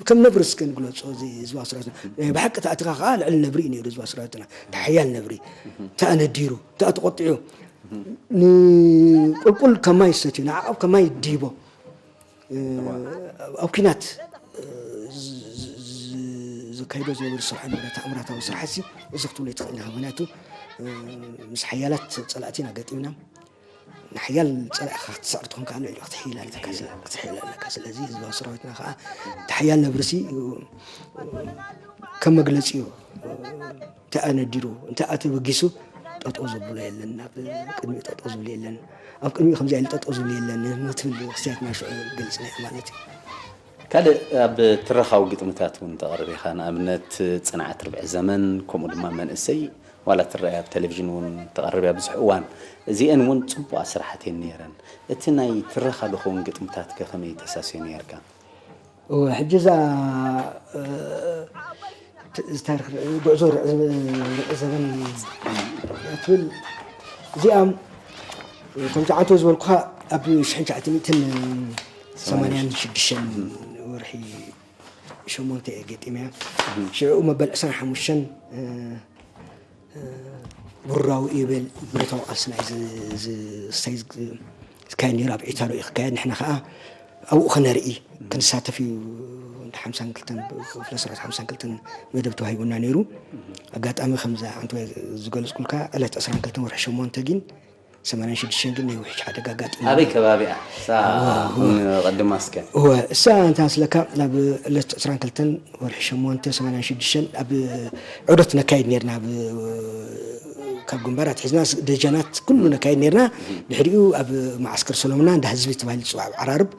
ከም ነብሪ እስከ ንግለፆ እዚ ህዝባዊ ሰራዊትና ናይ ብሓቂ ተኣትኻ ከዓ ልዕሊ ነብሪ እዩ ነይሩ ህዝባዊ ሰራዊትና ተሓያል ነብሪ ተኣ ነዲሩ ተኣ ተቆጢዑ ንቁልቁል ከማይ ዝሰትዩ ንዓቐብ ከማይ ድሂቦ ኣብ ኪናት ዘካይዶ ዝነበሩ ስራሕ ነበረ ተኣምራታዊ ስራሕ ሲ እዚ ክትብሎ ይትኽእል ኢኻ ምክንያቱ ምስ ሓያላት ፀላእቲ ኢና ገጢምና ንሓያል ጸላኢኻ ክትስዕር ትኾን ከኣ ልዕሊኡ ክትሕይል ኣለካ ክትሕይል ኣለካ ስለዚ ህዝባዊ ሰራዊትና ከኣ እቲ ሓያል ነብርሲ ከም መግለጺ እዩ እንተ ኣነዲሩ እንተ ኣተበጊሱ ጠጠው ዘብሎ የለን ኣብ ቅድሚኡ ጠጠው ዝብል የለን ኣብ ቅድሚኡ ከምዚ ኢሉ ጠጠው ዝብል የለን ንትብል ክስያትና ሽዑ ገልጽና ማለት እዩ ካልእ ኣብ ትረኻዊ ግጥምታት እውን ተቕርብ ኢኻ። ንኣብነት ጽንዓት ርብዒ ዘመን፣ ከምኡ ድማ መንእሰይ ዋላ ትረኣያ ኣብ ቴሌቪዥን እውን ተቐርብያ ብዙሕ እዋን። እዚአን እውን ጽቡቓት ስራሓት እየን ነይረን። እቲ ናይ ትረኻ ዝኸውን ግጥምታትከ ከመይ ተሳስዮ ነይርካ? እወ፣ ሕጂ እዛ፣ እ፣ ት-፣ እዚ ታሪኽ ር-፣ ጉዕዞ ርዕ-፣ ርዕ ዘበን እያ ትብል። እዚኣ፣ ከምዚ ዓንተው ዝበልኩኻ ኣብ ሽሕን ትሽዓተ ሚእትን ሰማንያን ሽዱሽተን ወርሒ ሸሞንተ እየ ገጢመያ። ሽዑ መበል ዕስራን ሓሙሽተን፣ እ፣ እ፣ ብሩራዊ እዩ በል ብረታዊ ቃልስና እዩ ዝ-፣ ዝ-፣ ዝሳይ ዝግ-፣ ዝካየድ ነይሩ። ኣብ ዒታሮ እዩ ክካየድ። ንሕና ከዓ ኣብኡ ክነርኢ፣ ክንሳተፍ እዩ። እንዳ ሓምሳን ክልተን፣ ክፍለ ሰራዊት ሓምሳን ክልተን መደብ ተዋሂቡና ነይሩ። ኣጋጣሚ ከምዛ ዓንተወይ ዝገለፅኩልካ ዕለት ዕስራን ክልተን ወርሒ ሸሞንተ ግን ሰማንያን ሽዱሽተን ግን ናይ ውሕጅ ሓደጋ ኣጋጢሙ። ኣበይ ከባቢ እያ? እሳ ንቐድማ እስከ። እወ፣ እሳ እንታይ መስለካ፣ ናብ ዕለት ዕስራን ክልተን ወርሒ ሸሞንተ ሰማንያን ሽዱሽተን ኣብ ዑደት ነካይድ ነርና። ኣብ፣ ካብ ግንባራት ሒዝና ስ-፣ ደጀናት ኩሉ ነካይድ ነርና። ድሕሪኡ ኣብ መዓስከር ሰሎምና እንዳ ህዝቢ ተባሂሉ ዝፅዋዕ ኣብ ዓራርብ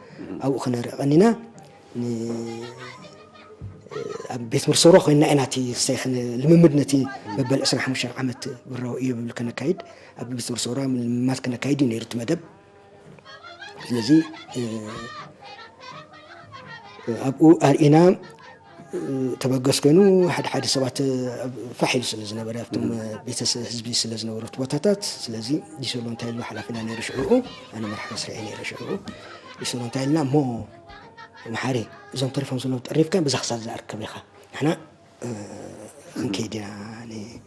ኣብኡ ክነርኢ ቀኒና። ን-፣ ኣብ ቤት ምርሰሮ ኮይና ኢና እቲ ክሳይ ክን-፣ ልምምድ ነቲ መበል ዕስራን ሓሙሽተን ዓመት ብራዊ እዩ ምብል ከነካይድ ኣብ ቤት ምርሰሮ ምልማት ከነካይድ እዩ ነይሩ እቲ መደብ። ስለዚ፣ እ፣ ኣብኡ ኣርኢና፣ እ፣ ተበገስ ኮይኑ ሓደ ሓደ ሰባት፣ እ፣ ፋሕ ኢሉ ስለ ዝነበረ ኣብቶም ቤተሰብ ህዝቢ ስለ ዝነበሩ እቲ ቦታታት፣ ስለዚ ዲሶሎ እንታይ ኢሉ ሓላፊና ነይሩ ሽዕኡ፣ ኣነ መራሕ መስርዒ ነይረ ሽዕኡ። ዲሶሎ እንታይ ኢልና እሞ መሓሪ እዞም ተሪፎም ዘለዉ ጠሪፍካ በዛ ክሳብ ዝኣርከብ ኢኻ። ንሕና፣ እ፣ ክንከይድ ኢና ን-፣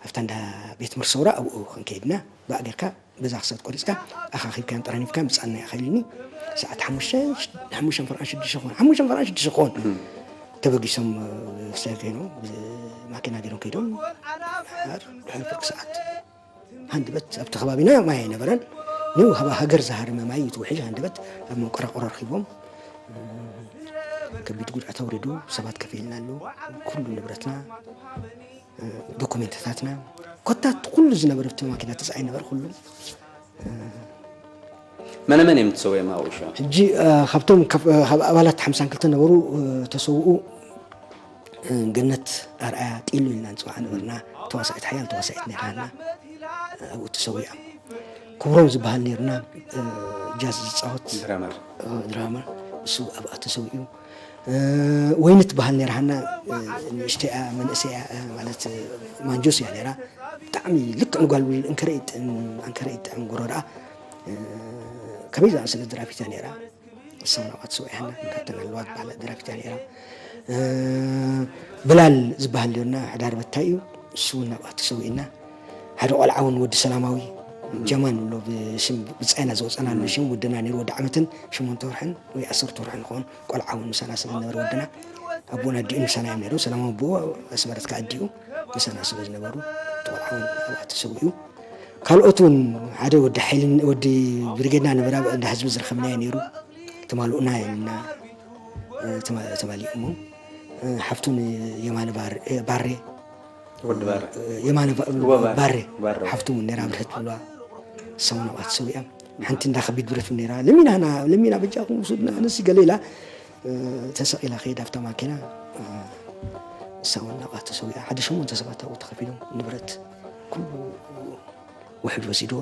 ኣብታ እንዳ ቤት ምርሰውራ ኣብኡ ክንከይድ ኢና። ብኣ ጌርካ በዛ ክሳብ ቆሪፅካ ኣኻኺብካን ጠራኒፍካ ምፃና ኢኻ ኢሉኒ። ሰዓት ሓሙሽተ፣ ሓሙሽተ ፈርቓን ሽዱሽተ ክኾን፣ ሓሙሽተ ፈርቓን ሽዱሽተ ክኾን ተበጊሶም፣ እ፣ ክሳብ ከይኖም ብማኪና ገይሮም ከይዶም። ድሓር ድሕሪ ፍርቂ ሰዓት ሃንደበት ኣብቲ ከባቢና ማይ ኣይነበረን። ንው ሃባ ሃገር ዝሃረመ ማይ እዩ እቲ ውሕጅ። ሃንደበት ኣብ መንቆራቆሮ ኣርኪቦም፣ እ፣ ከቢድ ጉድኣት ኣውሪዱ። ሰባት ከፊልና ኣሎ። ኩሉ ንብረትና፣ እ፣ ዶኩሜንትታትና፣ ኮታት ኩሉ ዝነበረ ኣብቲ ማኪና ተፃዒ ነበር ኩሉ። መነ መን እዮም ተሰዊኦም ኣብኡ ሽዑ? ሕጂ፣ እ፣ ካብቶም ካብ፣ እ፣ ካብ ኣባላት ሓምሳን ክልተን ነበሩ፣ እ፣ ተሰውኡ፣ እ፣ ገነት ኣርኣያ ጢሉ ኢልና ንፅዋዓ ነበርና። ተዋሳኢት፣ ሓያል ተዋሳኢት ነይራና፣ እ፣ ኣብኡ ተሰዊኣ። ክብሮም ዝበሃል ነይርና፣ እ፣ ጃዝ ዝፃወት፣ ድራመር። እ፣ ድራመር፣ እሱ ኣብኣ ተሰዊኡ። እ፣ ወይኒ ትበሃል ነይራ ሃና፣ እ፣ ንእሽተይኣ መንእሰያ፣ እ፣ ማለት፣ እ፣ ማንጆስ እያ ነይራ። ብጣዕሚ ልክዕ ንጓል ውሉድ እንከረ ይጥዕም፣ ኣንከረ ይጥዕም ጎረርኣ። እ፣ ከመይ ዝኣመሰለት ደራፊት እያ ነይራ። ንሳ እውን ኣብኣ ተሰዊኣ ሃና፣ ካብተን ኣለዋ ዝበሃላ ደራፊት እያ ነይራ። እ፣ ብላል ዝበሃል ነይሩና፣ ሓዳር በታይ እዩ። እሱ እውን ኣብኣ ተሰዊእና። ሓደ ቆልዓ እውን ወዲ ሰላማዊ ጀማን ንብሎ ብሽም ብጻይና ዝወጸናሉ ሽም ወድና ነይሩ። ወዲ ዓመትን ሸሞንተ ወርሕን ወይ ዓሰርተ ወርሕን ይኸውን። ቆልዓ እውን ምሳና ስለ ዝነበረ ወድና ኣቦን ኣዲኡን ምሳና እዮም ነይሩ። ሰላማዊ ኣቦኡ ኣስመረት ከኣ ኣዲኡ ምሳና ስለ ዝነበሩ እቲ ቆልዓ እውን ኣብኣ ተሰዊኡ። ካልኦት እውን ሓደ ወዲ ሓይልን ወዲ ብርጌድና ነበረ ኣብ እንዳ ህዝቢ ዝረኸብናዮ ነይሩ። ተማልኡና ኢልና ተማ-፣ ተማሊኡ እሞ ሓፍቱን የማነ ባር-፣ ባሬ ወዲ ባረ የማነ ባ-፣ እወ፣ ባሬ። ባሬ ባሬ። ሓፍቱ እውን ነይራ ብርህት ብልዋ ሰሙን ኣብኣ ተሰዊኣ። ሓንቲ እንዳ ከቢድ ብረት እውን ነይራ። ለሚና፣ ለሚና በጃኹም ውሱድና ኣነሲ ገለ ኢላ፣ እ፣ ተሰቒላ ከይዳ ኣብታ ማኪና፣ እ፣ እሳ እውን ኣብኣ ተሰዊኣ። ሓደ ሸሞንተ ሰባት ኣብኡ ተኸፊሎም ንብረት ኩሉ ውሕጅ ወሲድዎ።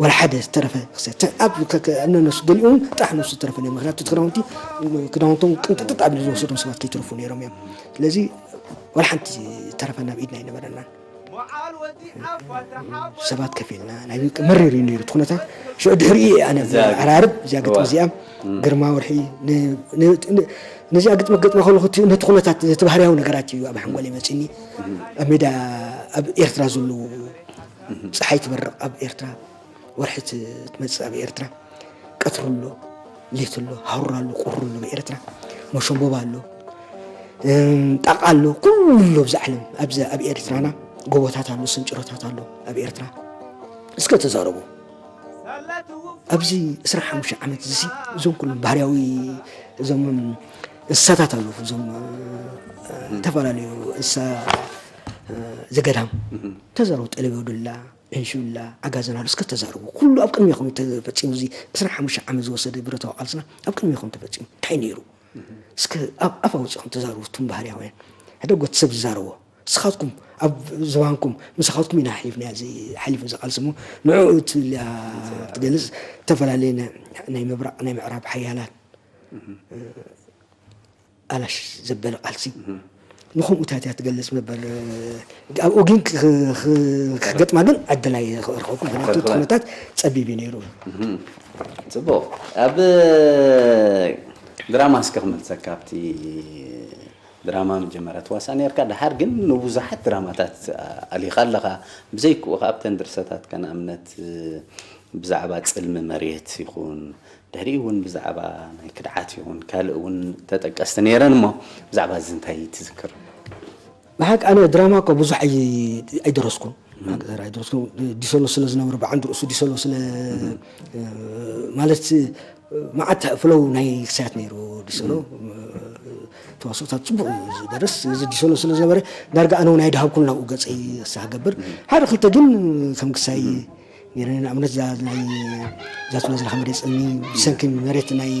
ወላ ሓደ ዝተረፈ ክሰ-፣ ተ-፣ ኣብ ከ-፣ ከ-፣ ኣብ ነነሱ ገሊኦም ጥራሕ ነብሱ ዝተረፈ ነይሩ። ምኽንያቱ እቲ ክዳውንቲ፣ ክዳውንቶም ቅንጥጥጥ ኣቢሉ ዝወሰዶም ሰባት ከይተረፉ ነይሮም እዮም። ስለዚ ወላ ሓንቲ ዝተረፈ ናብ ኢድና ኣይነበረናን። ሰባት ከፊልና ናይ ውልቂ መሪር እዩ ነይሩ እቲ ኩነታት። ሽዑ ድሕሪኡ እየ ኣነ እዚኣ ግጥሚ። ዓራርብ እዚኣ ግጥሚ እዋ። እዚኣ ግርማ ወርሒ ን-፣ ን-፣ ን-፣ ነዚኣ ግጥሚ ክገጥማ ከለኹ እቲ፣ ነቲ ኩነታት ነቲ ባህርያዊ ነገራት እዩ ኣብ ሓንጎለይ መፂኒ። ኣብ ሜዳ ኣብ ኤርትራ ዘለዉ ፀሓይ ትበርቕ ኣብ ኤርትራ፣ ወርሒ ት-፣ ትመጽእ ኣብ ኤርትራ፣ ቀትሪ ኣሎ፣ ሌት ኣሎ፣ ሃሩር ኣሎ፣ ቁሪ ኣሎ ኣብ ኤርትራ፣ መሸንቦባ ኣሎ፣ እም፣ ጣቓ ኣሎ፣ ኩሉ ኣሎ ኣብዚ ዓለም፣ ኣብዚ ኣብ ኤርትራና ጎቦታት ኣሎ፣ ስንጭሮታት ኣሎ ኣብ ኤርትራ። እስከ ተዛረቡ። ኣብዚ ዕስራን ሓሙሽተን ዓመት እዚ እዞም ኩሎም ባህርያዊ እዞም እንስሳታት ኣለዉ፣ እዞም፣ እ፣ ዝተፈላለዩ እንስሳ፣ እ፣ ዘገዳም ተዛረቡ። ጠለቤ ወደላ፣ ዕንሹላ፣ ዓጋዘን ኣሎ፣ እስከ ተዛረቡ። ኩሉ ኣብ ቅድሜኹም እዩ ተፈጺሙ። እዚ ዕስራን ሓሙሽተን ዓመት ዝወሰደ ብረታዊ ቃልስና ኣብ ቅድሜኹም ተፈጺሙ። እንታይ ነይሩ? እስከ ኣብ ኣፍ ኣውፂኹም ተዛረቡ። እቱም ባህርያውያን ሕደጎት ሰብ ዝዛረቦ ንስኻትኩም ኣብ ዝባንኩም ምሳኻትኩም ኢና ሓሊፍና እዚ ሓሊፉ እዚ ቃልሲ እሞ ንዕኡ ትብልያ ትገልፅ። ዝተፈላለዩ ናይ ምብራቕ ናይ ምዕራብ ሓያላት ኣላሽ ዘበለ ቃልሲ ንከምኡታት እያ ትገልፅ ነበር። ኣብኡ ግን ክገጥማ ግን ዕድል ኣይረኸብኩ። ምክንያቱ እቲ ኩነታት ፀቢብ እዩ ነይሩ። ፅቡቕ። ኣብ ድራማ እስከ ክመልሰካ ኣብቲ ድራማ መጀመርያ ትዋሳእ ነርካ፣ ድሓር ግን ንብዙሓት ድራማታት ኣሊኻ ኣለኻ። ብዘይክኡ ከ ኣብተን ድርሰታትካ ንኣብነት ብዛዕባ ጽልሚ መሬት ይኹን ድሕሪኡ እውን ብዛዕባ ናይ ክድዓት ይኹን ካልእ እውን ተጠቀስቲ ነይረን እሞ ብዛዕባ እዚ እንታይ ትዝክር? ብሓቂ ኣነ ድራማ እኮ ብዙሕ ኣይ- ኣይደረስኩን። ኣይደረስኩን። ዲሰሎ ስለ ዝነበረ ብዓንዲ ርእሱ ዲሰሎ ስለ ማለት መዓት ፍለው ናይ ክሳያት ነይሩ። ዲሰሎ ተዋስኦታት ፅቡቅ እዩ ዝደርስ። ስለዚ ዲሰሎ ስለ ዝነበረ ዳርጋ ኣነ እውን ኣይድሃብኩን ናብኡ ገፀይ ክሳህ ገብር ሓደ ክልተ ግን ከም ክሳይ ነይረኒ። ንኣብነት እዛ ናይ እዛ ትብሎ ዘለኻ መሬት ፅልሚ ብሰንኪ መሬት ናይ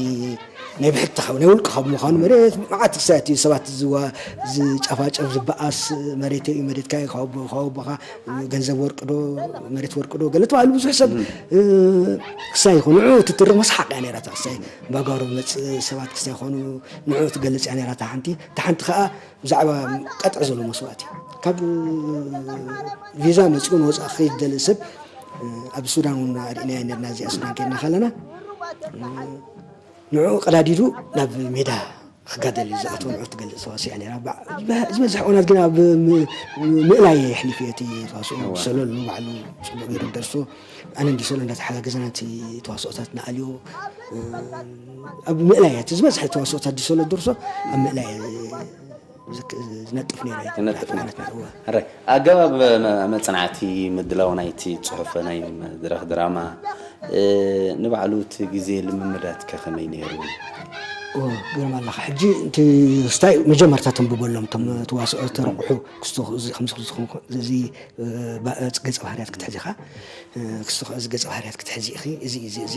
ናይ ብሕቲ ካብ ናይ ውልቂ ካብ ምዃኑ መሬት መዓት ክሳያት እዩ ሰባት ዝዋ- ዝጨፋጨፍ ዝበኣስ መሬት እዩ መሬትካ እዩ ካብ ኣቦ- ካብ ኣቦኻ ገንዘብ ወርቂ ዶ መሬት ወርቂ ዶ ገለ ተባሂሉ ብዙሕ ሰብ እ፣ ክሳይ ይኹን ንዑ ትትርኽ መስሓቅ እያ ነይራ እታ ክሳይ ባጓሮ መፅእ ሰባት ክሳይ ይኾኑ ንዑ ትገልፅ እያ ነይራ እታ ሓንቲ እታ ሓንቲ ከዓ ብዛዕባ ቀጥዒ ዘሎ መስዋእቲ ካብ ቪዛ መፂኡ ንወፃእ ክኸይድ ዝደሊ ሰብ ኣብ ሱዳን እውን ኣርእናያ ነርና እዚኣ ሱዳን ከድና ከለና ንዑ ቀዳዲዱ ናብ ሜዳ ክጋደል እዩ ዝኣተወ ንዑ ትገልፅ ተዋሲያ ነራ ዝበዝሕ እዋናት ግን ኣብ ምእላይ የሕሊፍ እየ እቲ ተዋስኦ ሰሎሉ ባዕሉ ፅቡቅ ገይሩ ደርሶ ኣነ እንዲ ሰሎ እንዳተሓጋገዘና እቲ ተዋስኦታት ንኣልዮ ኣብ ምእላይ እያ እቲ ዝበዝሐ ተዋስኦታት ድሰሎ ደርሶ ኣብ ምእላይ ዝነጥፍ ነይረ ትነጥፍ ማለት ነው። ሕራይ ኣገባብ መ- መጽናዕቲ ምድላው ናይቲ ጽሑፍ ናይ መድረኽ ድራማ እ፣ ንባዕሉ እቲ ግዜ ልምምዳት ከ ከመይ ነይሩ? ግርም ኣለካ ሕጂ እቲ ስታይ መጀመርታ ተንብበሎም ቶም ተዋስኦ ተረቑሑ ክስቶ እዚ ገጸ ባህርያት ክትሕዚ ኢኻ ክስቶ እዚ ገጸ ባህርያት ክትሕዚ ኢኺ እዚ እዚ እዚ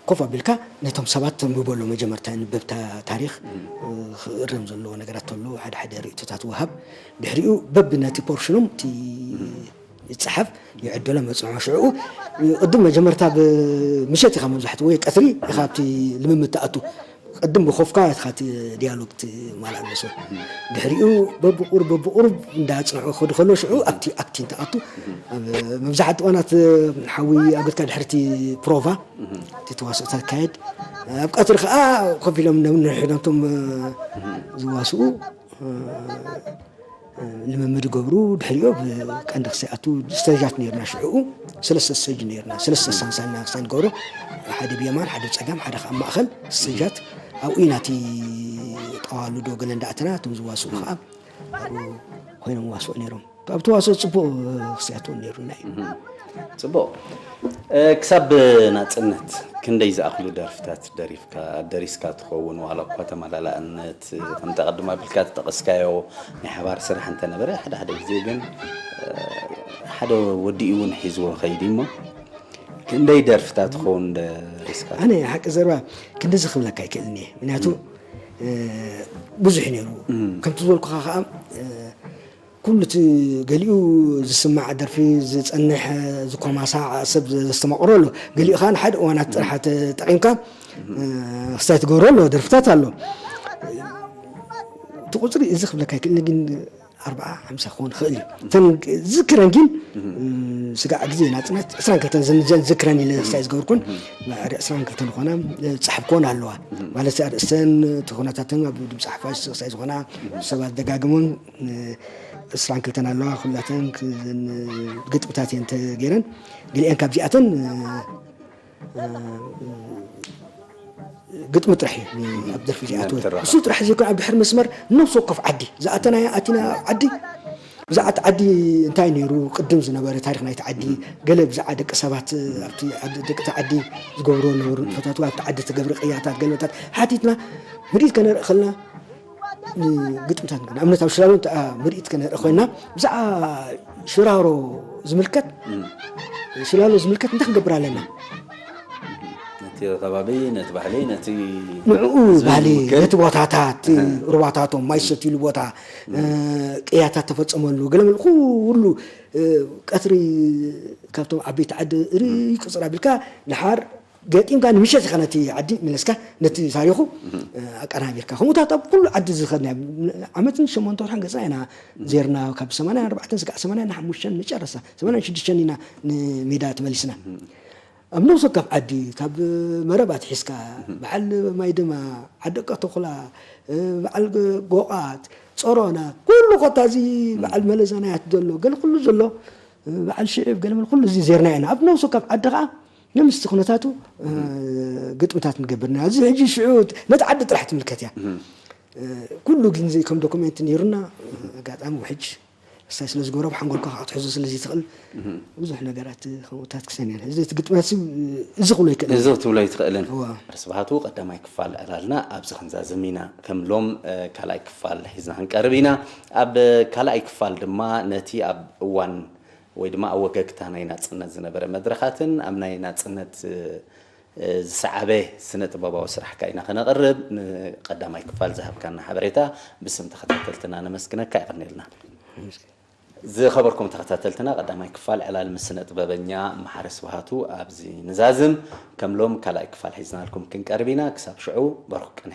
ኮፍ ኣቢልካ ነቶም ሰባት ተንብበሎ መጀመርታ ንበብታ ታሪኽ ክእረም ዘለዎ ነገራት ተሎ ሓደ ሓደ ርእቶታት ወሃብ ድሕሪኡ በብ ነቲ ፖርሽኖም እቲ ይፀሓፍ ይዕደሎ መፅንዖ ሽዕኡ ቅድም መጀመርታ ብምሸት ኢኻ መብዛሕትኡ ወይ ቀትሪ ኢኻ ኣብቲ ልምምድ ትኣቱ ቅድም ብኮፍካ ኢኻ እቲ ዲያሎግ ትማልኣ ኣለሶ ድሕሪኡ በብቁሩብ በብቁሩብ እንዳፅንዖ ክኸዱ ከሎ ሽዑ ኣብቲ ኣክቲን ትኣቱ መብዛሕትኡ እዋናት ሓዊ ኣገድካ ድሕርቲ ፕሮቫ እቲ ተዋስኦ ተካየድ ኣብ ቀትሪ ከዓ ኮፍ ኢሎም ነንሕዶቶም ዝዋስኡ ልምምድ ይገብሩ ድሕሪኡ ብቀንዲ ክሳይ ኣቱ ስተጃት ነርና ሽዕኡ ሰለስተ ስተጅ ነርና ሰለስተ ሳንሳልና ክሳይ ንገብሮ ሓደ ብየማን ሓደ ብፀጋም ሓደ ከዓ ማእኸል ስተጃት ኣብኡ ኢና እቲ ጠዋሉ ዶ ገለ እንዳኣተና እቶም ዝዋስኡ ከዓ ኣብኡ ኮይኖም ዋስኡ ነይሮም ኣብ ተዋስኦ ፅቡቅ ክሳያት እውን ነይሩና እዩ ፅቡቅ ክሳብ ናፅነት ክንደይ ዝኣኽሉ ደርፍታት ደሪፍካ ደሪስካ ትኸውን ዋላ እኳ ተመላላእነት ከምቲ ቀድማ ቢልካ ዝጠቐስካዮ ናይ ሓባር ስራሕ እንተነበረ ሓደ ሓደ ግዜ ግን ሓደ ወዲኡ እውን ሒዝዎ ከይዲ እሞ ክንደይ ደርፍታት ትኸውን ደሪስካ ኣነ ሓቂ ዘርባ ክንድዚ ክብለካ ይክእልኒ ምክንያቱ ብዙሕ ነይሩ ከምቲ ዝበልኩኻ ከዓ ኩሉ እቲ ገሊኡ ዝስማዕ ደርፊ ዝፀንሕ ዝኮማሳዕ ሰብ ዘስተማቕሮ ኣሎ ገሊኡ ከዓ ንሓደ እዋናት ጥራሕ ተጠቂምካ ክስታይ ትገብሮ ኣሎ ደርፍታት ኣሎ እቲ ቁፅሪ እዚ ክብለካ ይክእል ግን ኣርባዓ ሓምሳ ክኸውን ይኽእል እዩ እተን ዝክረን ግን ስጋዕ ግዜ ናፅነት ዕስራን ክልተን ዘንዘን ዝክረን ኢለ ክስታይ ዝገብርኩን ዕስራን ክልተን ዝኾና ዝፀሓፍኮን ኣለዋ ማለት ኣርእስተን እቲ ኩነታተን ኣብ ድምፂ ሓፋሽ ክስታይ ዝኾና ሰባት ደጋግሞን ዕስራን ክልተን ኣለዋ ኩላተን ግጥምታት እየን ተገይረን ገሊአን ካብዚኣተን ግጥሚ ጥራሕ እዩ ኣብ ደርፊ ዚኣትወ እሱ ጥራሕ ዘይኮን ኣብ ድሕር መስመር ነብሲ ወከፍ ዓዲ ዝኣተናያ ኣቲና ኣብ ዓዲ ብዛዕባ ዓዲ እንታይ ነይሩ ቅድም ዝነበረ ታሪክ ናይቲ ዓዲ ገለ ብዛዕባ ደቂ ሰባት ኣብቲ ደቂ ዓዲ ዝገብርዎ ነበሩ ንጥፈታት ኣብቲ ዓዲ ተገብረ ቅያታት ገለታት ሓቲትና ምርኢት ከነርኢ ከለና ግጥምታት ንኣብነት ኣብ ሽላሎ ምርኢት ከነርኢ ኮይና ብዛዕባ ሽራሮ ዝምልከት ሽላሎ ዝምልከት እንታይ ክንገብር ኣለና እቲ ከባቢ ነቲ ባህሊ ነቲ ንዕኡ ባህሊ ነቲ ቦታታት ሩባታቶም ማይ ዝሰትይሉ ቦታ ቅያታት ተፈፀመሉ ገለ መለ ኩሉ ቀትሪ ካብቶም ዓበይቲ ዓዲ ርይ ቅፅር ኣቢልካ ድሓር ገጢምካ ንምሸት ኢኻ ነቲ ዓዲ መለስካ ነቲ ታሪኹ ኣቀራቢርካ ከምኡታት ኣብ ኩሉ ዓዲ ዝኸድና ዓመትን ሸሞንተ ወርሓን ገፅና ኢና ዜርና ካብ ሰማንያ ኣርባዕተን ስጋዕ ሰማንያ ሓሙሽተን መጨረሳ ሰማንያ ሽዱሽተን ኢና ንሜዳ ተመሊስና ኣብ ነብሲ ወከፍ ዓዲ ካብ መረብ ኣትሒዝካ በዓል ማይ ድማ ዓደቀ ተኹላ በዓል ጎቓት ጾሮና ኩሉ ኮታ እዚ በዓል መለዛናያት ዘሎ ገለ ኩሉ ዘሎ በዓል ሽዕብ ገለ ኩሉ እዚ ዜርና ኢና ኣብ ነብሲ ወከፍ ዓዲ ከዓ ንምስቲ ኩነታቱ ግጥምታት ንገብርና እዚ ሕጂ ሽዑ ነቲ ዓዲ ጥራሕ ትምልከት እያ ኩሉ ግን ከም ዶኩሜንት ነይሩና ኣጋጣሚ ውሕጅ እሳይ ስለ ዝገብሮ ብሓንጎልካ ክትሕዞ ስለ ዘይትኽእል ብዙሕ ነገራት ከምኡታት ክሰንያን እዚ እቲ ግጥማት እዚ ክብሎ ይክእል እዚ ክትብሎ ይትኽእልን ርስባቱ ቀዳማይ ክፋል ዕላልና ኣብዚ ክንዛዝም ኢና ከም ሎም ካልኣይ ክፋል ሒዝና ክንቀርብ ኢና ኣብ ካልኣይ ክፋል ድማ ነቲ ኣብ እዋን ወይ ድማ ኣብ ወገግታ ናይ ናፅነት ዝነበረ መድረኻትን ኣብ ናይ ናፅነት ዝሰዓበ ስነ ጥበባዊ ስራሕካ ኢና ከነቕርብ ንቀዳማይ ክፋል ዝሃብካና ሓበሬታ ብስም ተኸታተልትና ነመስግነካ ይቐንየልና ዝኸበርኩም ተኸታተልትና ቀዳማይ ክፋል ዕላል ምስ ስነ ጥበበኛ መሓረ ስብሃቱ ኣብዚ ንዛዝም ከም ሎም ካልኣይ ክፋል ሒዝናልኩም ክንቀርብ ኢና ክሳብ ሽዑ በርኹ ቅነ